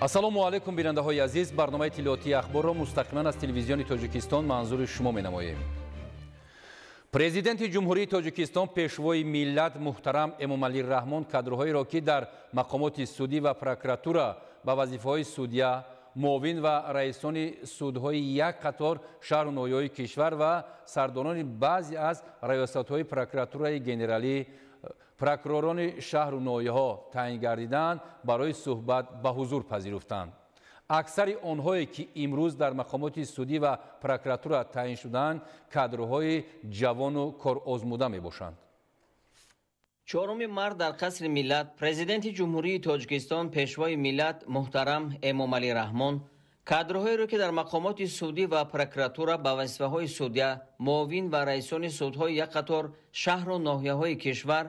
Ассалому алайкум, бинандаҳои азиз. Барномаи иттилоотии ахборро мустақиман аз телевизиони Тоҷикистон манзури шумо менамоем. Президенти Ҷумҳурии Тоҷикистон, Пешвои миллат муҳтарам Эмомалӣ Раҳмон кадрҳоеро, ки дар мақомоти судӣ ва прокуратура ба вазифаҳои судя, муовин ва раисони судҳои як қатор шаҳру ноҳияҳои кишвар ва сардорони баъзе аз раёсатҳои прокуратураи генералӣ, прокуророни шаҳру ноҳияҳо таъин гардиданд, барои суҳбат ба ҳузур пазируфтанд. Аксари онҳое, ки имрӯз дар мақомоти судӣ ва прокуратура таъин шуданд, кадрҳои ҷавону корозмуда мебошанд. 4 март дар Қасри миллат Президенти Ҷумҳурии Тоҷикистон, Пешвои миллат муҳтарам Эмомалӣ Раҳмон кадрҳоеро, ки дар мақомоти судӣ ва прокуратура ба вазифаҳои судя, муовин ва раисони судҳои як қатор шаҳру ноҳияҳои кишвар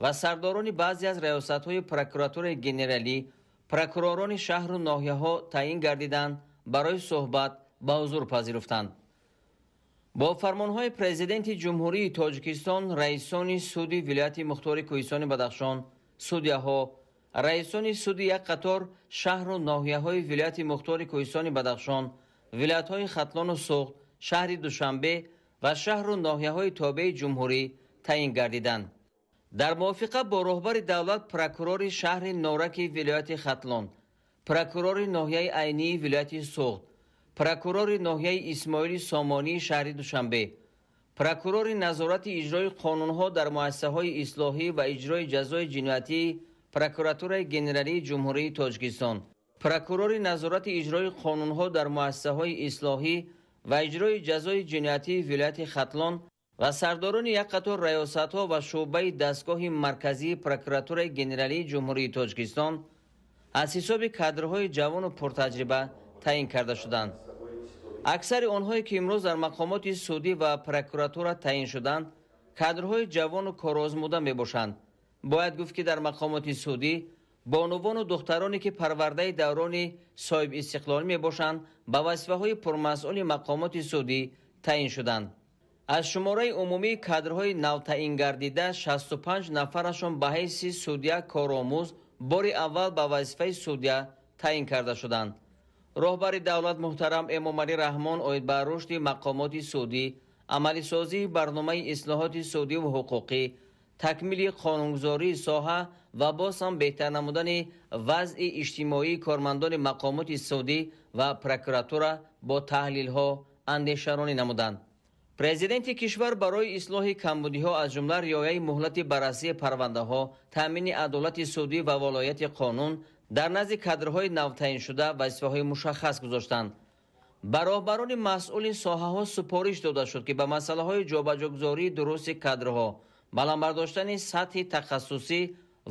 ва сардорони баъзе аз раёсатҳои прокуратураи генералӣ, прокуророни шаҳру ноҳияҳо таъин гардиданд, барои суҳбат ба ҳузур пазируфтанд. Бо фармонҳои Президенти Ҷумҳурии Тоҷикистон раисони суди вилояти мухтори Кӯҳистони Бадахшон, судяҳо, раисони суди як қатор шаҳру ноҳияҳои вилояти мухтори Кӯҳистони Бадахшон, вилоятҳои Хатлону Суғд, шаҳри Душанбе ва шаҳру ноҳияҳои тобеи ҷумҳурӣ таъин гардиданд. Дар мувофиқа бо роҳбари давлат прокурори шаҳри Нораки вилояти Хатлон, прокурори ноҳияи Айнии вилояти Суғд, прокурори ноҳияи Исмоили Сомонии шаҳри Душанбе, прокурори назорати иҷрои қонунҳо дар муассисаҳои ислоҳӣ ва иҷрои ҷазои ҷиноятии Прокуратураи Генералии Ҷумҳурии Тоҷикистон, прокурори назорати иҷрои қонунҳо дар муассисаҳои ислоҳӣ ва иҷрои ҷазои ҷиноятии вилояти Хатлон ва сардорони як қатор раёсатҳо ва шӯъбаи дастгоҳи марказии Прокуратураи Генералии Ҷумҳурии Тоҷикистон аз ҳисоби кадрҳои ҷавону пуртаҷриба таъин карда шуданд. Аксари онҳое, ки имрӯз дар мақомоти судӣ ва прокуратура таъин шуданд, кадрҳои ҷавону корозмуда мебошанд. Бояд гуфт, ки дар мақомоти судӣ бонувону духтароне, ки парвардаи даврони соҳибистиқлолӣ мебошанд, ба вазифаҳои пурмасъули мақомоти судӣ таъин шуданд. Аз шумораи умумии кадрҳои навтаъингардида 65 нафарашон ба ҳайси судя коромӯз бори аввал ба вазифаи судя таъин карда шуданд. Роҳбари давлат муҳтарам Эмомалӣ Раҳмон оид ба рушди мақомоти судӣ, амалисозии барномаи ислоҳоти судиву ҳуқуқӣ, такмили қонунгузории соҳа ва боз ҳам беҳтар намудани вазъи иҷтимоии кормандони мақомоти судӣ ва прокуратура бо таҳлилҳо андешаронӣ намуданд. Президенти кишвар барои ислоҳи камбудиҳо, аз ҷумла риояи муҳлати баррасии парвандаҳо, таъмини адолати судӣ ва волояти қонун дар назди кадрҳои навтаъиншуда вазифаҳои мушаххас гузоштанд. Ба роҳбарони масъули соҳаҳо супориш дода шуд, ки ба масъалаҳои ҷобаҷогузории дурусти кадрҳо, баланд бардоштани сатҳи тахассусӣ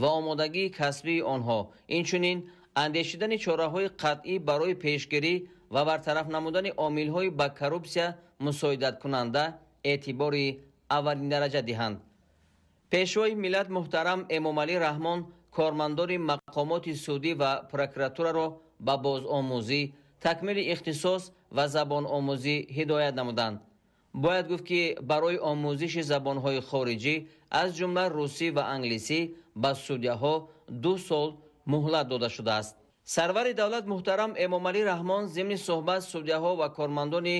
ва омодагии касбии онҳо, инчунин андешидани чораҳои қатъӣ барои пешгирӣ ва бартараф намудани омилҳои ба коррупсия мусоидаткунанда эътибори аввалиндараҷа диҳанд. Пешвои миллат муҳтарам Эмомалӣ Раҳмон кормандони мақомоти судӣ ва прокуратураро ба бозомӯзӣ, такмили ихтисос ва забономӯзӣ ҳидоят намуданд. Бояд гуфт, ки барои омӯзиши забонҳои хориҷӣ, аз ҷумла русӣ ва англисӣ, ба судяҳо 2 сол муҳлат дода шудааст. Сарвари давлат муҳтарам Эмомалӣ Раҳмон зимни суҳбат судяҳо ва кормандони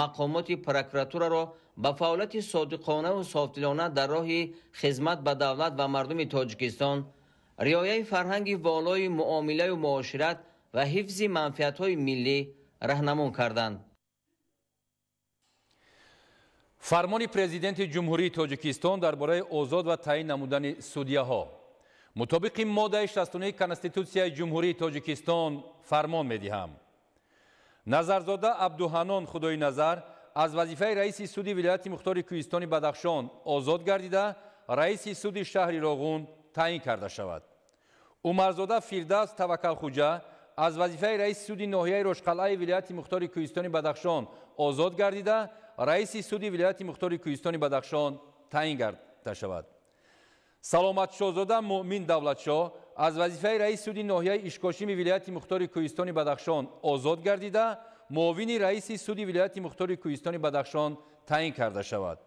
мақомоти прокуратураро ба фаъолияти содиқонаву софдилона дар роҳи хизмат ба давлат ва мардуми Тоҷикистон, риояи фарҳанги волои муомилаю муошират ва ҳифзи манфиатҳои миллӣ раҳнамун карданд. Фармони Президенти Ҷумҳурии Тоҷикистон дар бораи озод ва таъин намудани судяҳо. Мутобиқи моддаи 69 Конститутсияи Ҷумҳурии Тоҷикистон фармон медиҳам. Назарзода Абдуҳаннон Худоиназар аз вазифаи раиси суди вилояти мухтори Кӯҳистони Бадахшон озод гардида, раиси суди шаҳри Роғун таъин карда шавад. Умарзода Фирдавс Таваккалхуҷа аз вазифаи раиси суди ноҳияи Рошқалъаи вилояти мухтори Кӯҳистони Бадахшон озод гардида, раиси суди вилояти мухтори Кӯҳистони Бадахшон таъин карда шавад. Саломатшоҳзода Муъмин Давлатшоҳ аз вазифаи раиси суди ноҳияи Ишкошими вилояти мухтори Кӯҳистони Бадахшон озод гардида, муовини раиси суди вилояти мухтори Кӯҳистони Бадахшон таъин карда шавад.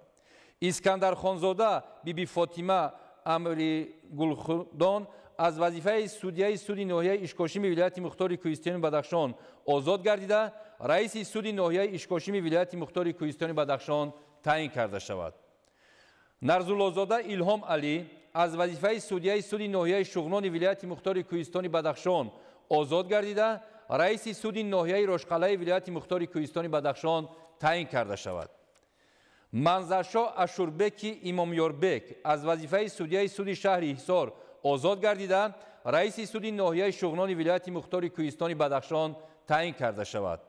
Искандархонзода Биби Фотима Амригулхдон аз вазифаи судяи суди ноҳияи Ишкошими вилояти мухтори Кӯҳистони Бадахшон озод гардида, раиси суди ноҳияи Ишкошими вилояти мухтори Кӯҳистони Бадахшон таъин карда шавад. Нарзуллозода Илҳом Алӣ аз вазифаи судяи суди ноҳияи Шуғнони вилояти мухтори Кӯҳистони Бадахшон озод гардида, раиси суди ноҳияи Рошқалаи вилояти мухтори Кӯҳистони Бадахшон таъин карда шавад. Манзаршоҳ Ашурбеки Имомёрбек аз вазифаи судяи суди шаҳри Ҳисор озод гардида, раиси суди ноҳияи Шуғнони вилояти мухтори Кӯҳистони Бадахшон таъин карда шавад.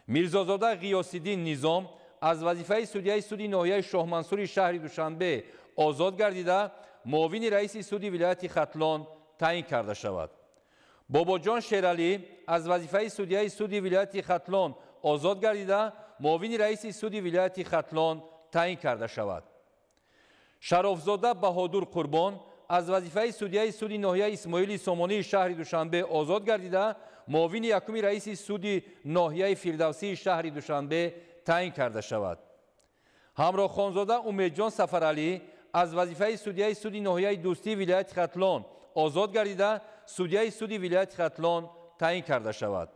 Мирзозода Ғиёсиддин Низом аз вазифаи судяи суди ноҳияи Шоҳмансури шаҳри Душанбе озод гардида, муовини раиси суди вилояти Хатлон таъин карда шавад. Бобоҷон Шералӣ аз вазифаи судяи суди вилояти Хатлон озод гардида, муовини раиси суди вилояти Хатлон таъин карда шавад. Шарофзода Баҳодур Қурбон аз вазифаи судяи суди ноҳияи Исмоили Сомонии шаҳри Душанбе озод гардида, муовини якуми раиси суди ноҳияи Фирдавсии шаҳри Душанбе таъин карда шавад. Ҳамроҳхонзода Умедҷон Сафаралӣ аз вазифаи судяи суди ноҳияи Дӯстии вилояти Хатлон озод гардида, судяи суди вилояти Хатлон таъин карда шавад.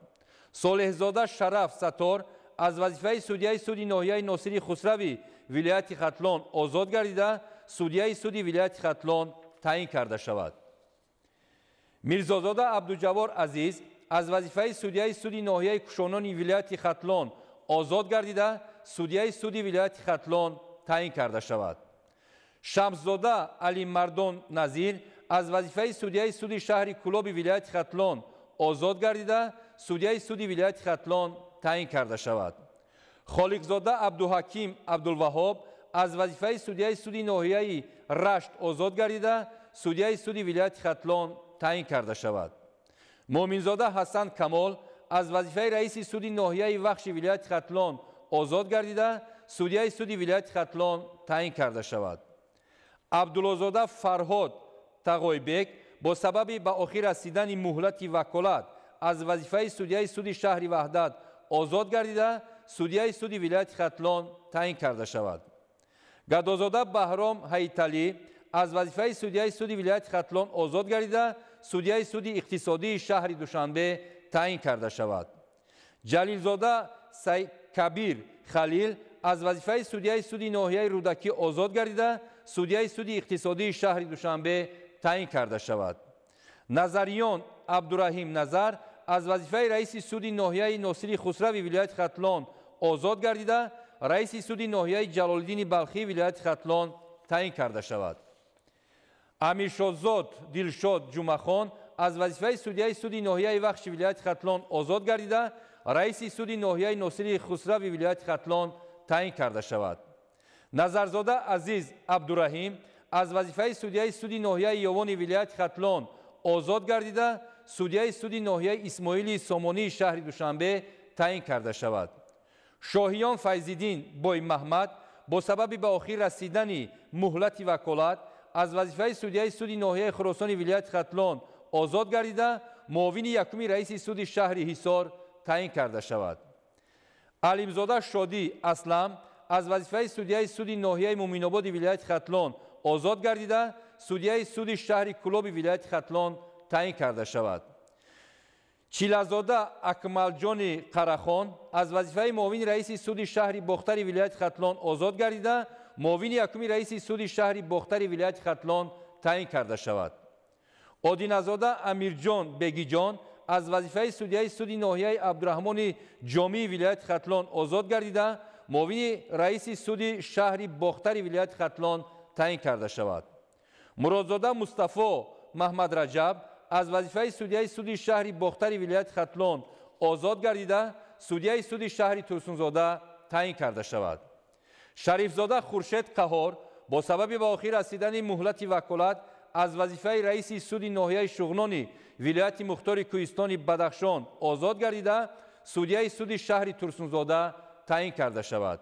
Солеҳзода Шараф Сатор аз вазифаи судяи суди ноҳияи Носири Хусрави вилояти Хатлон озод гардида, судяи суди вилояти Хатлон таъин карда шавад. Мирзозода Абдуҷавор Азиз аз вазифаи судяи суди ноҳияи Кушонони вилояти Хатлон озод гардида, судяи суди вилояти Хатлон таъин карда шавад. Шамсзода Алиммардон Назир аз вазифаи судяи суди шаҳри Кӯлоби вилояти Хатлон озод гардида, судяи суди вилояти Хатлон таъин карда шавад. Холиқзода Абдуҳаким Абдулваҳоб аз вазифаи судяи суди ноҳияи Рашт озод гардида, судяи суди вилояти Хатлон таъин карда шавад. Муъминзода Ҳасан Камол аз вазифаи раиси суди ноҳияи Вахши вилояти Хатлон озод гардида, судяи суди вилояти Хатлон таъин карда шавад. Абдуллозода Фарҳод Тағойбек бо сабаби ба охир расидани муҳлати ваколат аз вазифаи судяи суди шаҳри Ваҳдат озод гардида, судяи суди вилояти Хатлон таъин карда шавад. Гадозода Баҳром Ҳайталӣ аз вазифаи судяи суди вилояти Хатлон озод гардида, судяи суди иқтисодии шаҳри Душанбе таъин карда шавад. Ҷалилзода Сайкабир Халил аз вазифаи судяи суди ноҳияи Рӯдакӣ озод гардида, судяи суди иқтисодии шаҳри Душанбе таъин карда шавад. Назариён Абдураҳим Назар аз вазифаи раиси суди ноҳияи Носири Хусрави вилояти Хатлон озод гардида, раиси суди ноҳияи Ҷалолиддини Балхии вилояти Хатлон таъин карда шавад. Амиршодзод Дилшод Ҷумахон аз вазифаи судяи суди ноҳияи Вахши вилояти Хатлон озод гардида, раиси суди ноҳияи Носири Хусрави вилояти Хатлон таъин карда шавад. Назарзода Азиз Абдураҳим аз вазифаи судяи суди ноҳияи Ёвони вилояти Хатлон озод гардида, судяи суди ноҳияи Исмоили Сомонии шаҳри Душанбе таъин карда шавад. Шоҳиён Файзиддин Боймаҳмад бо сабаби ба охир расидани муҳлати ваколат аз вазифаи судяи суди ноҳияи Хуросони вилояти Хатлон озод гардида, муовини якуми раиси суди шаҳри Ҳисор таъин карда шавад. Алимзода Шодӣ Аслам аз вазифаи судяи суди ноҳияи Муъминободи вилояти Хатлон озод гардида, судяи суди шаҳри Кӯлоби вилояти Хатлон таъин карда шавад. Чилазода Акмалҷони Қарахон аз вазифаи муовини раиси суди шаҳри Бохтари вилояти Хатлон озод гардида, муовини якуми раиси суди шаҳри Бохтари вилояти Хатлон таъин карда шавад. Одиназода Амирҷон Бегиҷон аз вазифаи судяи суди ноҳияи Абдураҳмони Ҷомии вилояти Хатлон озод гардида, муовини раиси суди шаҳри Бохтари вилояти Хатлон таъин карда шавад. Муродзода Мустафо Маҳмадраҷаб аз вазифаи судяи суди шаҳри Бохтари вилояти Хатлон озод гардида, судяи суди шаҳри Турсунзода таъин карда шавад. Шарифзода Хуршед Қаҳор бо сабаби ба охир расидани муҳлати ваколат аз вазифаи раиси суди ноҳияи Шуғнони вилояти мухтори Кӯҳистони Бадахшон озод гардида, судяи суди шаҳри Турсунзода таъин карда шавад.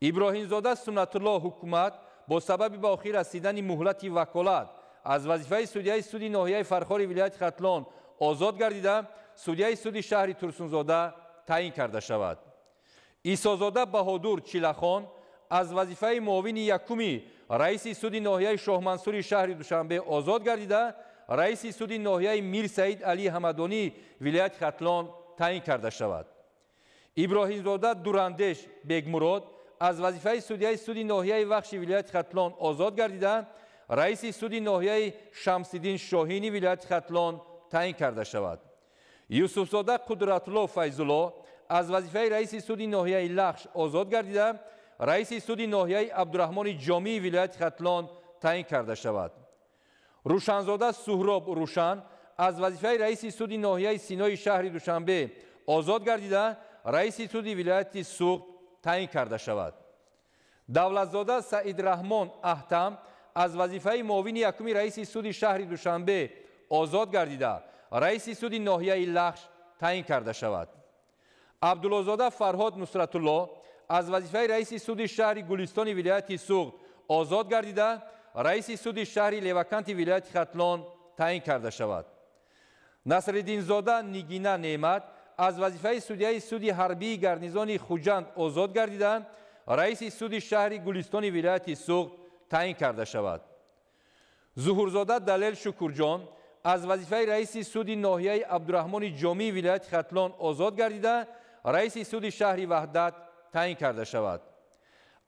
Иброҳимзода Суннатулло Ҳукумат бо сабаби ба охир расидани муҳлати ваколат аз вазифаи судяи суди ноҳияи Фархори вилояти Хатлон озод гардида, судяи суди шаҳри Турсунзода таъин карда шавад. Исозода Баҳодур Чилахон аз вазифаи муовини якуми раиси суди ноҳияи Шоҳмансури шаҳри Душанбе озод гардида, раиси суди ноҳияи Мир Саид Али Ҳамадонӣ вилояти Хатлон таъин карда шавад. Иброҳимзода Дурандеш Бегмурод аз вазифаи судяи суди ноҳияи Вахши вилояти Хатлон озод гардида, раиси суди ноҳияи Шамсиддин Шоҳини вилояти Хатлон таъин карда шавад. Юсуфзода Қудратулло Файзулло аз вазифаи раиси суди ноҳияи Лахш озод гардида, раиси суди ноҳияи Абдураҳмони Ҷомии вилояти Хатлон таъин карда шавад. Рӯшанзода Суҳроб Рӯшан аз вазифаи раиси суди ноҳияи Синои шаҳри Душанбе озод гардида, раиси суди вилояти Суғд таъин карда шавад. Давлатзода Саидраҳмон Аҳтам аз вазифаи муовини якуми раиси суди шаҳри Душанбе озод гардида, раиси суди ноҳияи Лахш таъин карда шавад. Абдуллозода Фарҳод Нусратулло аз вазифаи раиси суди шаҳри Гулистони вилояти Суғд озод гардида, раиси суди шаҳри Леваканти вилояти Хатлон таъин карда шавад. Насриддинзода Нигина Неъмат аз вазифаи судяи суди ҳарбии гарнизони Хуҷанд озод гардида, раиси суди шаҳри Гулистони вилояти Суғд таъин карда шавад. Зуҳурзода Далел Шукурҷон аз вазифаи раиси суди ноҳияи Абдураҳмони Ҷомии вилояти Хатлон озод гардида, раиси суди шаҳри Ваҳдат таъин карда шавад.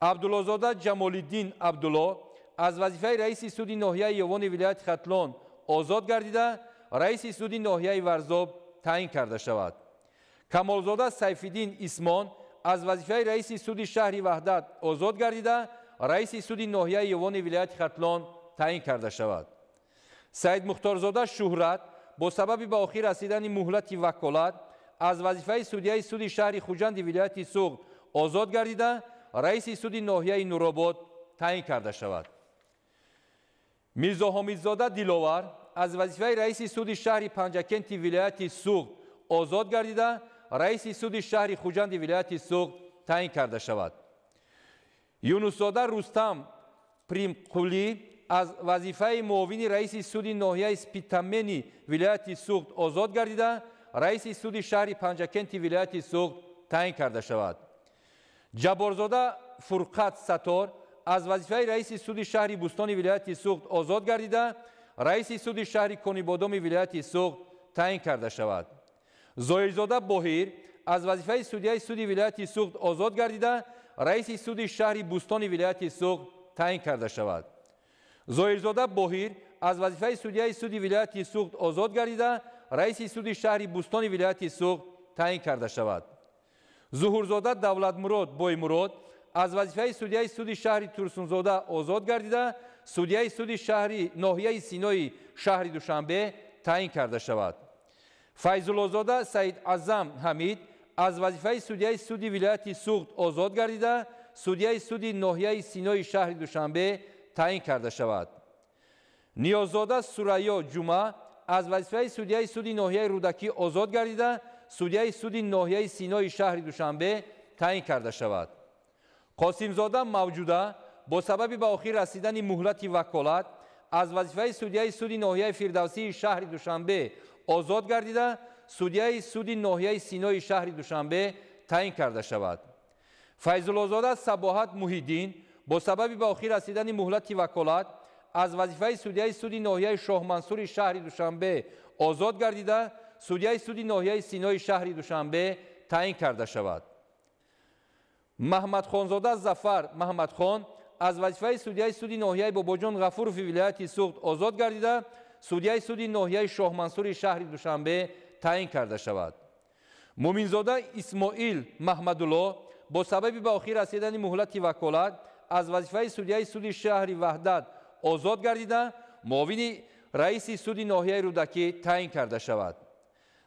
Абдуллозода Ҷамолиддин Абдулло аз вазифаи раиси суди ноҳияи Ёвони вилояти Хатлон озод гардида, раиси суди ноҳияи Варзоб таъин карда шавад. Камолзода Сайфиддин Исмон аз вазифаи раиси суди шаҳри Ваҳдат озод гардида, раиси суди ноҳияи Ёвони вилояти Хатлон таъин карда шавад. Саидмухторзода Шуҳрат бо сабаби ба охир расидани муҳлати ваколат аз вазифаи судяи суди шаҳри Хуҷанди вилояти Суғд озод гардида, раиси суди ноҳияи Нуробод таъин карда шавад. Мирзоҳомидзода Диловар аз вазифаи раиси суди шаҳри Панҷакенти вилояти Суғд озод гардида, раиси суди шаҳри Хуҷанди вилояти Суғд таъин карда шавад. Юнусзода Рустам Примқулӣ аз вазифаи муовини раиси суди ноҳияи Спитамени вилояти Суғд озод гардида, раиси суди шаҳри Панҷакенти вилояти Суғд таъин карда шавад. Ҷабборзода Фурқат Сатор аз вазифаи раиси суди шаҳри Бӯстони вилояти Суғд озод гардида, раиси суди шаҳри Конибодоми вилояти Суғд таъин карда шавад. Зоирзода Боҳир аз вазифаи судяи суди вилояти Суғд озод гардида, раиси суди шаҳри Бӯстони вилояти Суғд таъин карда шавад. Зоирзода Боҳир аз вазифаи судяи суди вилояти Суғд озод гардида, раиси суди шаҳри Бӯстони вилояти Суғд таъин карда шавад. Зуҳурзода Давлатмурод Боймурод аз вазифаи судяи суди шаҳри Турсунзода озод гардида, судяи суди шаҳри ноҳияи Синои шаҳри Душанбе таъин карда шавад. Файзуллозода Саид Азам Ҳамид аз вазифаи судяи суди вилояти Суғд озод гардида, судяи суди ноҳияи Синои шаҳри Душанбе таъин карда шавад. Ниёззода Сурайё Ҷума аз вазифаи судяи суди ноҳияи Рӯдакӣ озод гардида, судяи суди ноҳияи Синои шаҳри Душанбе таъин карда шавад. Қосимзода Мавҷуда бо сабаби ба охир расидани муҳлати ваколат аз вазифаи судяи суди ноҳияи Фирдавсии шаҳри Душанбе озод гардида, судяи суди ноҳияи Синои шаҳри Душанбе таъин карда шавад. Файзуллозода Сабоҳат Муҳиддин бо сабаби ба охир расидани муҳлати ваколат аз вазифаи судяи суди ноҳияи Шоҳмансури шаҳри Душанбе озод гардида, судяи суди ноҳияи Синои шаҳри Душанбе таъин карда шавад. Маҳмадхонзода Зафар Маҳмадхон аз вазифаи судяи суди ноҳияи Бобоҷон Ғафурови вилояти Суғд озод гардида, судяи суди ноҳияи Шоҳмансури шаҳри Душанбе таъин карда шавад. Муминзода Исмоил Маҳмадулло бо сабаби ба охир расидани муҳлати ваколат аз вазифаи судяи суди шаҳри Ваҳдат озод гардида, муовини раиси суди ноҳияи Рӯдакӣ таъин карда шавад.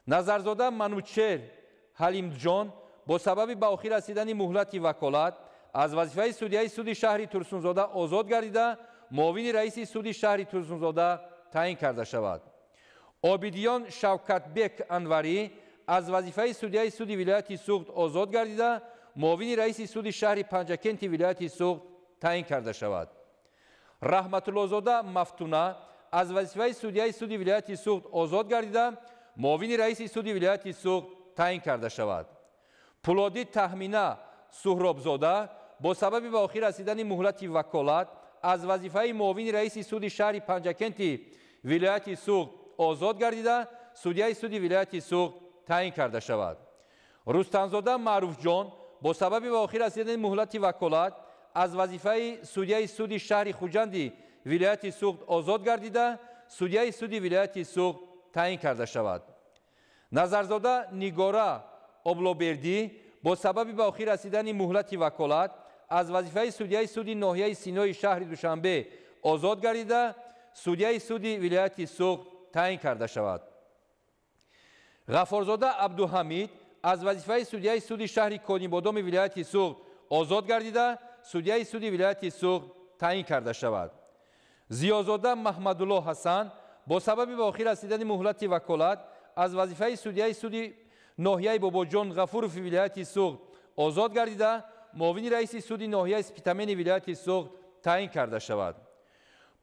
Назарзода Манучер Ҳалимҷон бо сабаби ба охир расидани муҳлати ваколат аз вазифаи судяи суди шаҳри Турсунзода озод гардида, муовини раиси суди шаҳри Турсунзода таъин карда шавад. Обидиён Шавкатбек Анварӣ аз вазифаи судяи суди вилояти Суғд озод гардида, муовини раиси суди шаҳри Панҷакенти вилояти Суғд таъин карда шавад. Раҳматуллозода Мафтуна аз вазифаи судяи суди вилояти Суғд озод гардида, муовини раиси суди вилояти Суғд таъин карда шавад. Пулодӣ Таҳмина Суҳробзода бо сабаби ба охир расидани муҳлати ваколат аз вазифаи муовини раиси суди шаҳри Панҷакенти вилояти Суғд озод гардида, судяи суди вилояти Суғд таъин карда шавад. Рустамзода Маъруфҷон бо сабаби ба охир расидани муҳлати ваколат аз вазифаи судяи суди шаҳри Хуҷанди вилояти Суғд озод гардида, судяи суди вилояти Суғд таъин карда шавад. Назарзода Нигора Облобердӣ бо сабаби ба охир расидани муҳлати ваколат аз вазифаи судяи суди ноҳияи Синои шаҳри Душанбе озод гардида, судяи суди вилояти Суғд таъин карда шавад. Ғафорзода Абдуҳамид аз вазифаи судяи суди шаҳри Конибодоми вилояти Суғд озод гардида, судяи суди вилояти Суғд таъин карда шавад. Зиёзода Маҳмадулло Ҳасан бо сабаби ба охир расидани муҳлати ваколат аз вазифаи судяи суди ноҳияи Бобоҷон Ғафурови вилояти Суғд озод гардида, муовини раиси суди ноҳияи Спитамени вилояти Суғд таъин карда шавад.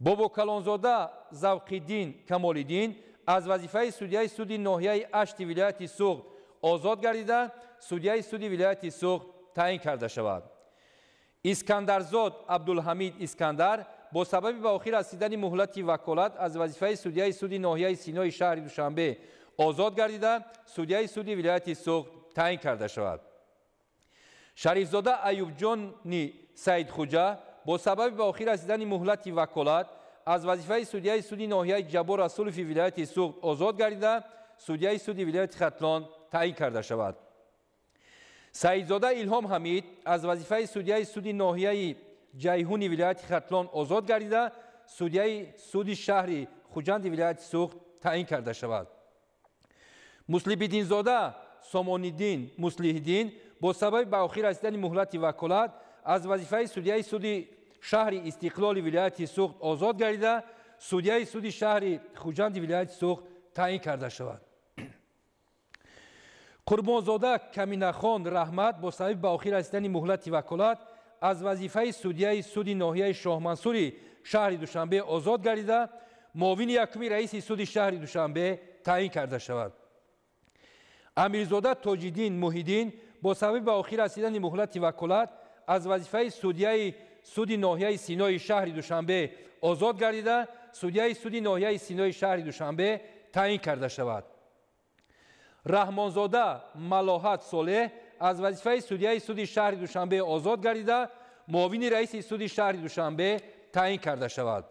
Бобокалонзода Завқиддин Камолиддин аз вазифаи судяи суди ноҳияи Ашти вилояти Суғд озод гардида, судяи суди вилояти Суғд таъин карда шавад. Искандарзод Абдулҳамид Искандар бо сабаби ба охир расидани муҳлати ваколат аз вазифаи судяи суди ноҳияи Синои шаҳри Душанбе озод гардида, судяи суди вилояти Суғд таъин карда шавад. Шарифзода Аюбҷони Саидхуҷа бо сабаби ба охир расидани муҳлати ваколат аз вазифаи судяи суди ноҳияи Ҷаббор Расулови вилояти Суғд озод гардида, судяи суди вилояти Хатлон таъин карда шавад. Саидзода Илҳом Ҳамид аз вазифаи судяи суди ноҳияи Ҷайҳуни вилояти Хатлон озод гардида, судяи суди шаҳри Хуҷанди вилояти Суғд таъин карда шавад. Муслибиддинзода Сомониддин Муслиҳиддин бо сабаби ба охир расидани муҳлати ваколат аз вазифаи судяи суди шаҳри Истиқлоли вилояти Суғд озод гардида, судяи суди шаҳри Хуҷанди вилояти Суғд таъин карда шавад. Қурбонзода Каминахон Раҳмат бо сабаби ба охир расидани муҳлати ваколат аз вазифаи судяи суди ноҳияи Шоҳмансури шаҳри Душанбе озод гардида, муовини якуми раиси суди шаҳри Душанбе таъин карда шавад. Амирзода Тоҷиддин Муҳиддин бо сабаби ба охир расидани муҳлати ваколат аз вазифаи судяи суди ноҳияи Синои шаҳри Душанбе озод гардида, судяи суди ноҳияи Синои шаҳри Душанбе таъин карда шавад. Раҳмонзода Малоҳат Солеҳ аз вазифаи судяи суди шаҳри Душанбе озод гардида, муовини раиси суди шаҳри Душанбе таъин карда шавад.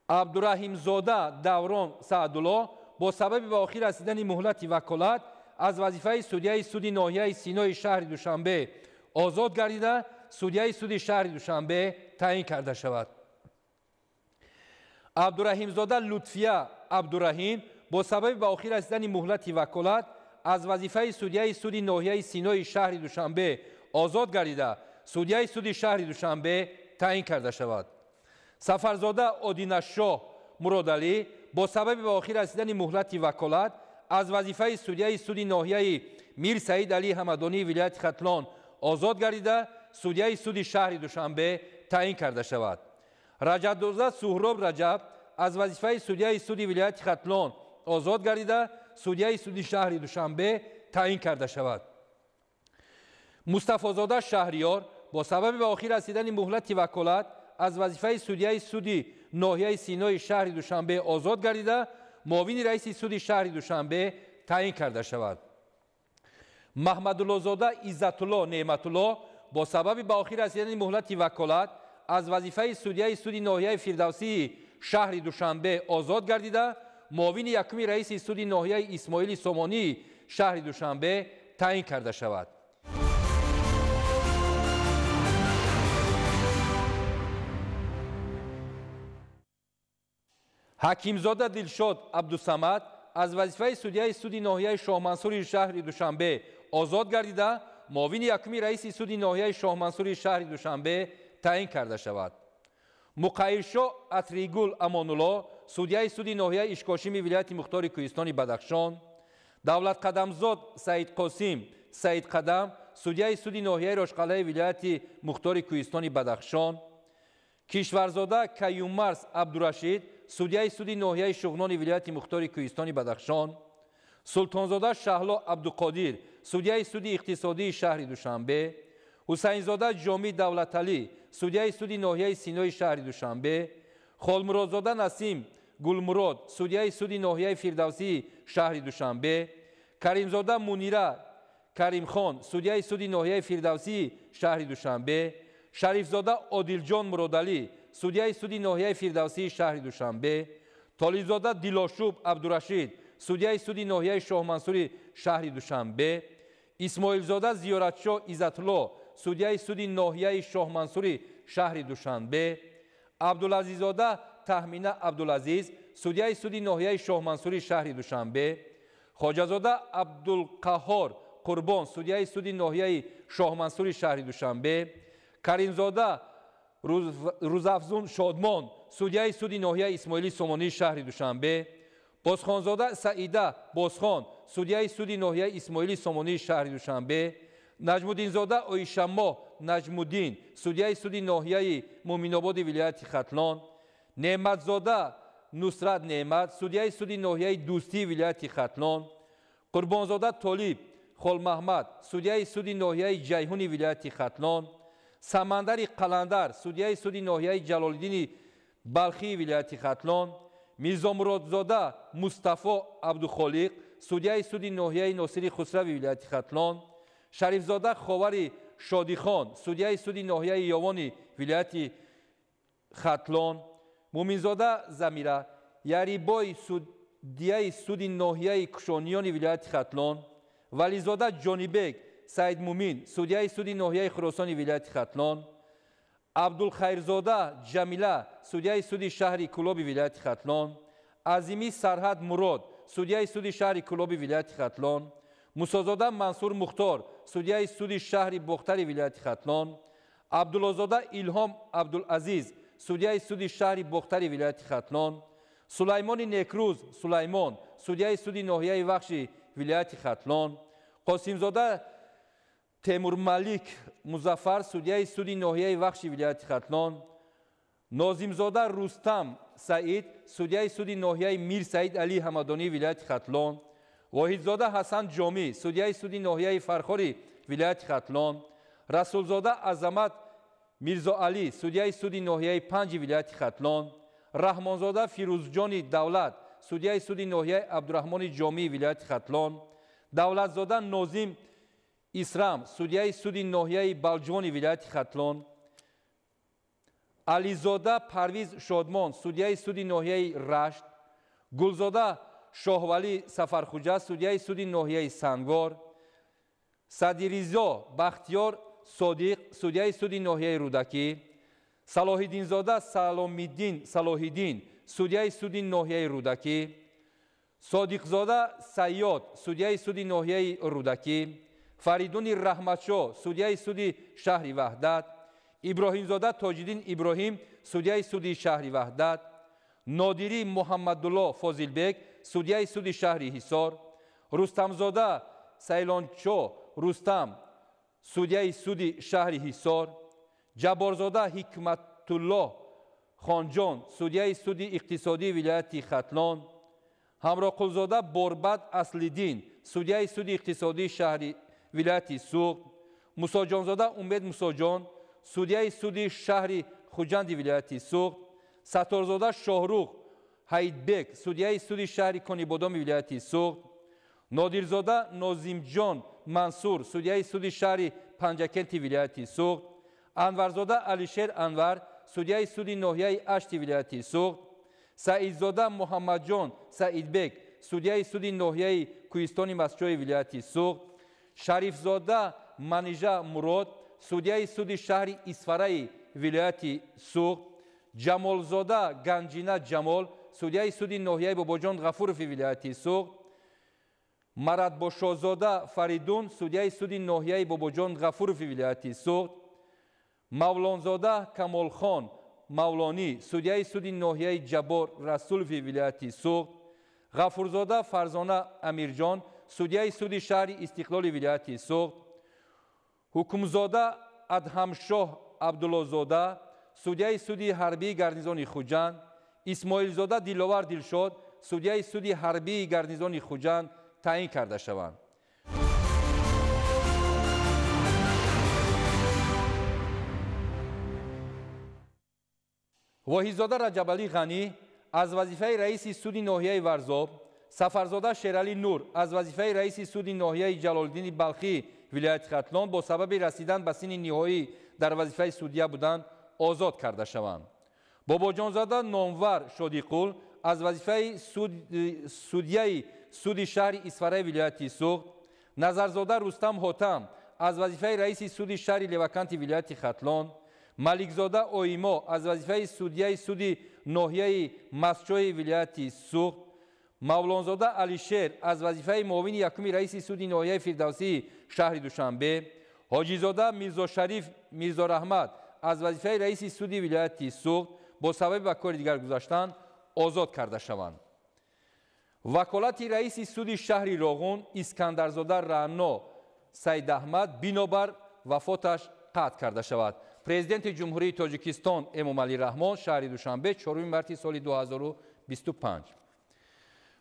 Абдураҳимзода Даврон Саъдулло бо сабаби ба охир расидани муҳлати ваколат аз вазифаи судяи суди ноҳияи Синои шаҳри Душанбе озод гардида, судяи суди шаҳри Душанбе таъин карда шавад. Абдураҳимзода Лутфия Абдураҳим бо сабаби ба охир расидани муҳлати ваколат аз вазифаи судяи суди ноҳияи Синои шаҳри Душанбе озод гардида, судяи суди шаҳри Душанбе таъин карда шавад. Сафарзода Одинашшоҳ Муродалӣ бо сабаби ба охир расидани муҳлати ваколат аз вазифаи судяи суди ноҳияи Мир Саид Алӣ Ҳамадонии вилояти Хатлон озод гардида, судяи суди шаҳри Душанбе таъин карда шавад. Раҷабзода Суҳроб Раҷаб аз вазифаи судяи суди вилояти Хатлон озод гардида, судяи суди шаҳри Душанбе таъин карда шавад. Мустафозода Шаҳриёр бо сабаби ба охир расидани муҳлати ваколат аз вазифаи судяи суди ноҳияи Синои шаҳри Душанбе озод гардида, муовини раиси суди шаҳри Душанбе таъин карда шавад. Маҳмадуллозода Иззатулло Неъматулло бо сабаби ба охир расидани муҳлати ваколат аз вазифаи судяи суди ноҳияи Фирдавсии шаҳри Душанбе озод гардида, муовини якуми раиси суди ноҳияи Исмоили Сомонии шаҳри Душанбе таъин карда шавад. Ҳакимзода Дилшод Абдусамад аз вазифаи судяи суди ноҳияи Шоҳмансури шаҳри Душанбе озод гардида, муовини якуми раиси суди ноҳияи Шоҳмансури шаҳри Душанбе таъин карда шавад. Муқайиршоҳ Атригул Амонулло судяи суди ноҳияи Ишкошими вилояти Мухтори Кӯҳистони Бадахшон, Давлатқадамзод Саидқосим Саидқадам судяи суди ноҳияи Рошқалаи вилояти Мухтори Кӯҳистони Бадахшон, Кишварзода Каюмарс Абдурашид судяи суди ноҳияи Шуғнони вилояти Мухтори Кӯҳистони Бадахшон, Султонзода Шаҳло Абдуқодир судяи суди иқтисодии шаҳри Душанбе, Ҳусайнзода Ҷомӣ Давлаталӣ, судяи суди ноҳияи Синои шаҳри Душанбе, Холмуродзода Насим Гулмурод, судяи суди ноҳияи Фирдавсии шаҳри Душанбе, Каримзода Мунира Каримхон, судяи суди ноҳияи Фирдавсии шаҳри Душанбе, Шарифзода Одилҷон Муродалӣ, судяи суди ноҳияи Фирдавсии шаҳри Душанбе, Толибзода Дилошуб Абдурашид, судяи суди ноҳияи Шоҳмансури шаҳри Душанбе, Исмоилзода Зиёратшоҳ Иззатулло, судяи суди ноҳияи Шоҳмансури шаҳри Душанбе, Абдулазиззода Таҳмина Абдулазиз, судяи суди ноҳияи Шоҳмансури шаҳри Душанбе, Хоҷазода Абдулқаҳор Қурбон, судяи суди ноҳияи Шоҳмансури шаҳри Душанбе, Каримзода Рӯзафзун Шодмон, судяи суди ноҳияи Исмоили Сомонии шаҳри Душанбе, Бозхонзода Саида Бозхон, судяи суди ноҳияи Исмоили Сомонии шаҳри Душанбе, Наҷмуддинзода Оишамоҳ Наҷмуддин, судяи суди ноҳияи Муъминободи вилояти Хатлон, Неъматзода Нусрат Неъмат, судяи суди ноҳияи Дӯстии вилояти Хатлон, Қурбонзода Толиб Холмаҳмад, судяи суди ноҳияи Ҷайҳуни вилояти Хатлон, Самандари Қаландар, судяи суди ноҳияи Ҷалолиддини Балхии вилояти Хатлон, Мирзомуродзода Мустафо Абдухолиқ, судяи суди ноҳияи Носири Хусрави вилояти Хатлон, Шарифзода Ховари Шодихон, судяи суди ноҳияи Ёвони вилояти Хатлон, Муминзода Замира Ярибой, судяи суди ноҳияи Кушониёни вилояти Хатлон, Вализода Ҷонибек Саидмумин, судяи суди ноҳияи Хуросони вилояти Хатлон, Абдулхайрзода Ҷамила, судяи суди шаҳри Кӯлоби вилояти Хатлон, Азимӣ Сарҳад Мурод, судяи суди шаҳри Кӯлоби вилояти Хатлон, Мусозода Мансур Мухтор, судяи суди шаҳри Бохтари вилояти Хатлон, Абдуллозода Илҳом Абдулазиз, судяи суди шаҳри Бохтари вилояти Хатлон, Сулаймони Некрӯз Сулаймон, судяи суди ноҳияи Вахши вилояти Хатлон, Қосимзода Темурмалик Музаффар, судяи суди ноҳияи Вахши вилояти Хатлон, Нозимзода Рустам Саид, судяи суди ноҳияи Мир Саид Али Ҳамадонии вилояти Хатлон, Воҳидзода Ҳасан Ҷомӣ, судяи суди ноҳияи Фархори вилояти Хатлон, Расулзода Азамат Мирзоалӣ, судяи суди ноҳияи Панҷи вилояти Хатлон, Раҳмонзода Фирӯзҷони Давлат, судяи суди ноҳияи Абдураҳмони Ҷомии вилояти Хатлон, Давлатзода Нозим Исрам, судяи суди ноҳияи Балҷувони вилояти Хатлон, Ализода Парвиз Шодмон, судяи суди ноҳияи Рашт, Гулзода Шоҳвалӣ Сафархуҷа, судяи суди ноҳияи Сангвор, Садиризо Бахтиёр Содиқ, судяи суди ноҳияи Рӯдакӣ, Салоҳиддинзода Саломиддин Салоҳиддин, судяи суди ноҳияи Рӯдакӣ, Содиқзода Сайёд, судяи суди ноҳияи Рӯдакӣ, Фаридуни Раҳматшоҳ, судяи суди шаҳри Ваҳдат, Иброҳимзода Тоҷиддин Иброҳим, судяи суди шаҳри Ваҳдат, Нодирӣ Муҳаммадулло Фозилбек, судяи суди шаҳри Ҳисор, Рустамзода Сайлончо Рустам, судяи суди шаҳри Ҳисор, Ҷабборзода Ҳикматуллоҳ Хонҷон, судяи суди иқтисодии вилояти Хатлон, Ҳамроқулзода Борбад Аслиддин, судяи суди иқтисодии шаҳри вилояти Суғд, Мусоҷонзода Умед Мусоҷон, судяи суди шаҳри Хуҷанди вилояти Суғд, Сатторзода Шоҳрух Ҳаидбек, судяи суди шаҳри Конибодоми вилояти Суғд, Нодирзода Нозимҷон Мансур, судяи суди шаҳри Панҷакенти вилояти Суғд, Анварзода Алишер Анвар, судяи суди ноҳияи Ашти вилояти Суғд, Саидзода Муҳаммадҷон Саидбек, судяи суди ноҳияи Кӯҳистони Мастчои вилояти Суғд, Шарифзода Манижа Мурод, судяи суди шаҳри Исфараи вилояти Суғд, Ҷамолзода Ганҷина Ҷамол, судяи суди ноҳияи Бобоҷон Ғафурови вилояти Суғд, Маратбошозода Фаридун, судяи суди ноҳияи Бобоҷон Ғафурови вилояти Суғд, Мавлонзода Камолхон Мавлонӣ, судяи суди ноҳияи Ҷаббор Расулови вилояти Суғд, Ғафурзода Фарзона Амирҷон, судяи суди шаҳри Истиқлоли вилояти Суғд, Ҳукмзода Адҳамшоҳ Абдуллозода, судяи суди ҳарбии гарнизони Хуҷанд, Исмоилзода Диловар Дилшод, судяи суди ҳарбии гарнизони Хуҷанд таъин карда шаванд. Воҳидзода Раҷабалӣ Ғанӣ аз вазифаи раиси суди ноҳияи Варзоб, Сафарзода Шералӣ Нур аз вазифаи раиси суди ноҳияи Ҷалолиддини Балхӣ вилояти Хатлон бо сабаби расидан ба синни ниҳоӣ дар вазифаи судья будан озод карда шаванд. Бобоҷонзода Номвар Шодиқул аз вазифаи судьяи суди шаҳри Исфараи вилояти Суғд, Назарзода Рустам Ҳотам аз вазифаи раиси суди шаҳри Леваканти вилояти Хатлон, Маликзода Оимо аз вазифаи судьяи суди ноҳияи Мастчои вилояти Суғд, Мавлонзода Алишер аз вазифаи муовини якуми раиси суди ноҳияи Фирдавсии шаҳри Душанбе, Ҳоҷизода Мирзошариф Мирзораҳмат аз вазифаи раиси суди вилояти Суғд бо сабаби ба кори дигар гузаштан озод карда шаванд. Ваколати раиси суди шаҳри Роғун Искандарзода Раъно Саидаҳмад бинобар вафоташ қатъ карда шавад. Президенти Ҷумҳурии Тоҷикистон Эмомалӣ Раҳмон, шаҳри Душанбе, 4 марти соли 2025.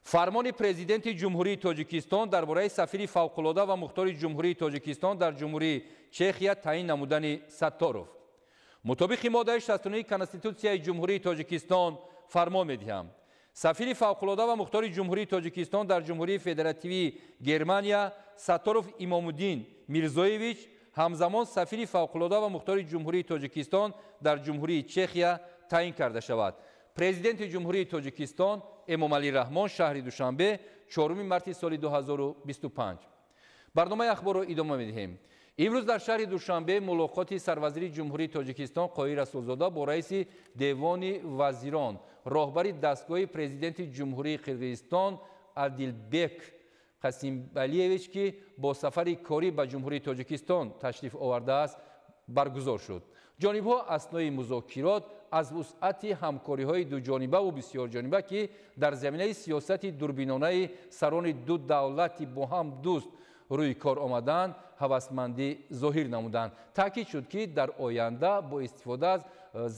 Фармони Президенти Ҷумҳурии Тоҷикистон дар бораи сафири фавқулода ва мухтори Ҷумҳурии Тоҷикистон дар Ҷумҳурии Чехия таъин намудани Сатторов. Мутобиқи моддаи 69 Конститутсияи Ҷумҳурии Тоҷикистон фармон медиҳам. Сафири фавқулода ва мухтори Ҷумҳурии Тоҷикистон дар Ҷумҳурии Федеративии Германия Сатторов Имомуддин Мирзоевич ҳамзамон сафири фавқулода ва мухтори Ҷумҳурии Тоҷикистон дар Ҷумҳурии Чехия таъин карда шавад. Президенти Ҷумҳурии Тоҷикистон Эмомалӣ Раҳмон, шаҳри Душанбе, 4 марти соли 2025. Барномаи ахборро идома медиҳем. Имрӯз дар шаҳри Душанбе мулоқоти сарвазири Ҷумҳурии Тоҷикистон Қоҳир Расулзода бо раиси Девони вазирон, роҳбари дастгоҳи президенти Ҷумҳурии Қирғизистон Адилбек Қасимбалиевич, ки бо сафари корӣ ба Ҷумҳурии Тоҷикистон ташриф овардааст, баргузор шуд. Ҷонибҳо аснои музокирот аз вусъати ҳамкориҳои дуҷонибаву бисёрҷониба, ки дар заминаи сиёсати дурбинонаи сарони ду давлати бо ҳам дӯст рӯи кор омаданд, ҳавасмандӣ зоҳир намуданд. Таъкид шуд, ки дар оянда бо истифода аз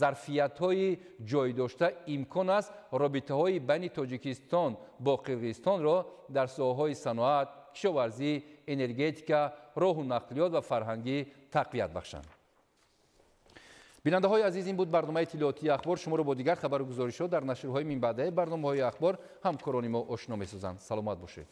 зарфиятҳои ҷой дошта имкон аст робитаҳои байни Тоҷикистон бо Қирғизистонро дар соҳаҳои саноат, кишоварзӣ, энергетика, роҳу нақлиёт ва фарҳангӣ тақвият бахшанд. Бинандаҳои азиз, ин буд барномаи иттилоотии ахбор. Шуморо бо дигар хабару гузоришҳо дар нашрҳои минбаъдаи барномаҳои ахбор ҳамкорони мо ошно месозанд. Саломат бошед.